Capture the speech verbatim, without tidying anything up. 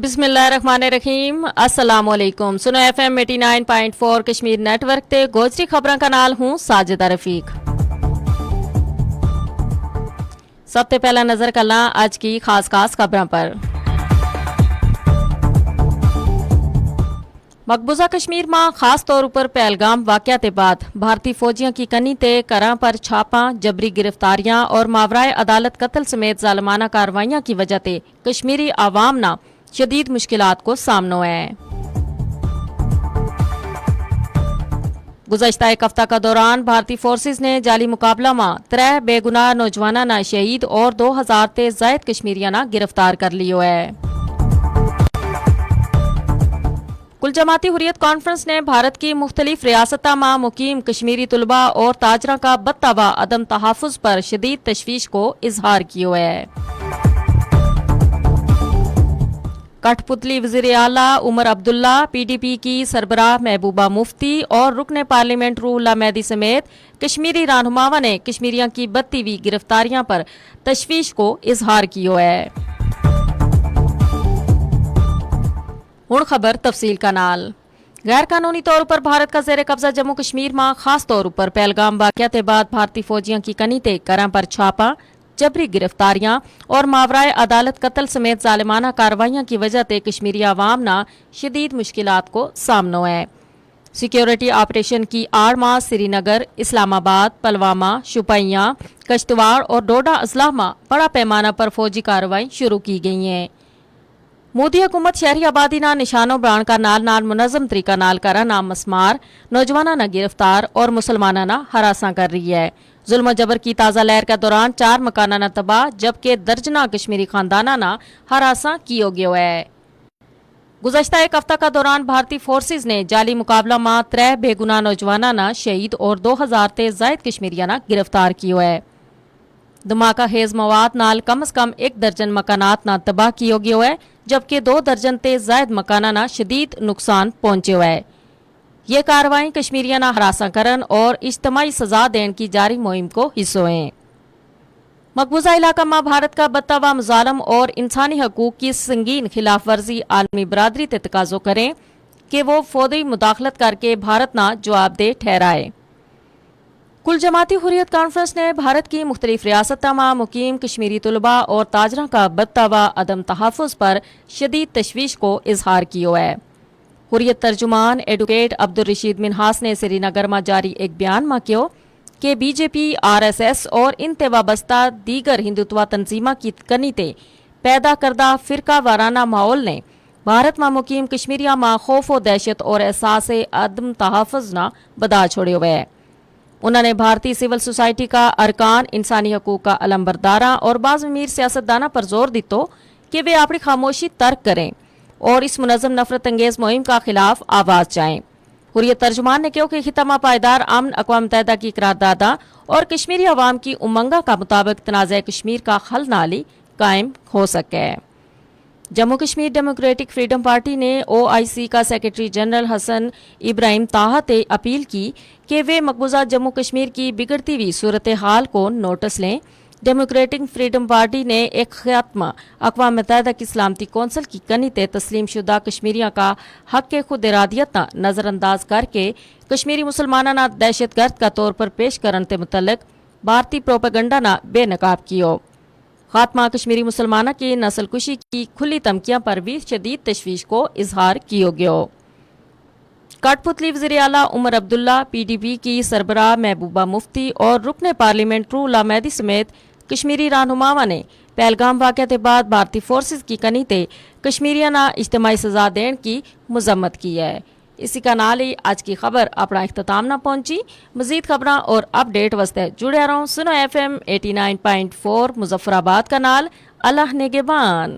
بسم اللہ الرحمن الرحیم، السلام علیکم۔ سنو ایف ایم ایٹی نائن پوائنٹ فور کشمیر نیٹ ورک تے گوجری خبراں کا نال ہوں ساجدہ رفیق۔ سب تے پہلا نظر کر لاں اج کی خاص خاص خبراں پر۔ مقبوضہ کشمیر ما خاص طور اپر پہلگام واقعہ تے بعد بھارتی فوجیاں کی کنی تے کراں پر چھاپاں، جبری گرفتاریاں اور ماورائے عدالت قتل سمیت ظالمانہ کارروائیاں کی وجہ تے کشمیری عوام نا شدید مشکلات کو سامنو ہے۔ گزشتہ ایک ہفتہ کا دوران بھارتی فورسز نے جعلی مقابلہ ما ترہ بے گناہ نوجواناں نا شہید اور دو ہزار تے زائد کشمیریاں نا گرفتار کر لیو ہے۔ کل جماعتی حریت کانفرنس نے بھارت کی مختلف ریاستاں ما مقیم کشمیری طلباء اور تاجراں کا بتاوا عدم تحفظ پر شدید تشویش کو اظہار کیو ہے۔ کٹھ پتلی وزیر اعلیٰ عمر عبداللہ، پی ڈی پی کی سربراہ محبوبہ مفتی اور رکن پارلیمنٹ روح اللہ مہدی سمیت کشمیری رہنماواں نے کشمیریاں کی بتی وی گرفتاریاں پر تشویش کو اظہار کیو ہے۔ ہن خبر تفصیل کا نال۔ غیر قانونی طور پر بھارت کا زیر قبضہ جموں کشمیر ما خاص طور پر پہلگام واقعہ تے بعد بھارتی فوجیاں کی کنی تے کراں پر چھاپاں، جبری گرفتاریاں اور ماورائے عدالت قتل سمیت ظالمانہ کارروائیاں کی وجہ تے کشمیری عوام نا شدید مشکلات کو سامنو ہے۔ سیکیورٹی آپریشن کی آڑ ما سری نگر، اسلام آباد، پلوامہ، شوپیاں، کشتواڑ اور ڈوڈا اضلاع ما بڑا پیمانہ پر فوجی کارروائی شروع کی گئی ہیں۔ مودی حکومت شہری آبادی نا نشانو بنان کا نال نال منظم طریقہ نال کراں نا مسمار نوجواناں نا گرفتار اور مسلماناں نا ہراساں کر رہی ہے۔ ظلم و جبر کی تازہ لہر کا دوران چار مکاناں نا تباہ جبکہ درجناں کشمیری خانداناں نا ہراساں کیو گیو ہے۔ گزشتہ ایک ہفتہ کا دوران بھارتی فورسز نے جعلی مقابلہ ما ترہ بے گناہ نوجواناں نا شہید اور دو ہزار تے زائد کشمیریاں نا گرفتار کیو ہے۔ دھماکہ خیز مواد نال کم از کم ایک درجن مکانات نا تباہ کیو گیو ہے، جبکہ دو درجن تے زائد مکاناں نا شدید نقصان پہنچیو ہے۔ یہ کارروائیں کشمیریاں نا ہراساں کرن اور اجتماعی سزا دین کی جاری مہم کو حصو ہیں۔ مقبوضہ علاقہ ما بھارت کا بتاوا مظالم اور انسانی حقوق کی سنگین خلاف ورزی عالمی برادری تے تقاضو کریں کہ وہ فوری مداخلت کر کے بھارت نا جواب دہ ٹھہرائے۔ کل جماعتی حریت کانفرنس نے بھارت کی مختلف ریاستاں ما مقیم کشمیری طلباء اور تاجراں کا بتاوا عدم تحفظ پر شدید تشویش کو اظہار کیو ہے۔ حریت ترجمان ایڈوکیٹ عبدالرشید منہاس نے سری نگر ما جاری ایک بیان ما کہیو کہ بی جے پی، آر ایس ایس اور ان تے وابستہ دیگر ہندوتوا تنظیماں کی کنی تے پیدا کردہ فرقہ وارانہ ماحول نے بھارت ما مقیم کشمیریاں ما خوف و دہشت اور احساس عدم تحفظ نا بدا چھوڑیو ہے۔ انہاں نے بھارتی سول سوسائٹی کا ارکان، انسانی حقوق کا علمبرداراں اور بعض امیر سیاستداناں پر زور دیتو کہ ویہ اپنی خاموشی ترک کریں اور اس منظم نفرت انگیز مہم کا خلاف آواز چاہیں۔ حریت ترجمان نے کہیو کہ خطہ ما پائیدار امن اقوام متحدہ کی قرار داداں اور کشمیری عوام کی امنگاں کا مطابق تنازعہ کشمیر کا حل نالی قائم ہو سکے۔ جموں کشمیر ڈیموکریٹک فریڈم پارٹی نے او آئی سی کا سیکرٹری جنرل حسن ابراہیم طاہا تے اپیل کی کہ ویہ مقبوضہ جموں کشمیر کی بگڑتی ہوئی صورتحال کو نوٹس لیں۔ ڈیموکریٹک فریڈم پارٹی نے ایک خط ما اقوام متحدہ کی سلامتی کونسل کی کنی تے تسلیم شدہ کشمیریاں کا حق خود ارادیت نا نظرانداز کر کے کشمیری مسلماناں نا دہشت گرد کا طور پر پیش کرن تے متعلق بھارتی پروپیگنڈا نا بے نقاب کیو۔ خاتمہ کشمیری مسلماناں کی نسل کشی کی کھلی تمکیاں پر بھی شدید تشویش کو اظہار کیو گیو۔ کٹ پتلی وزیر اعلیٰ عمر عبداللہ، پی ڈی پی کی سربراہ محبوبہ مفتی اور رکن پارلیمنٹ روح اللہ مہدی سمیت کشمیری رہنماواں نے پہلگام واقعہ تے بعد بھارتی فورسز کی کنی تے کشمیریاں نا اجتماعی سزا دین کی مذمت کی ہے۔ اسی کا نال ہی اج کی خبر اپنا اختتام نا پہنچی۔ مزید خبراں اور اپ ڈیٹ واسطے جڑیا رہوں سنو ایف ایم ایٹی نائن پوائنٹ فور مظفرآباد کا نال۔ اللہ نگہبان۔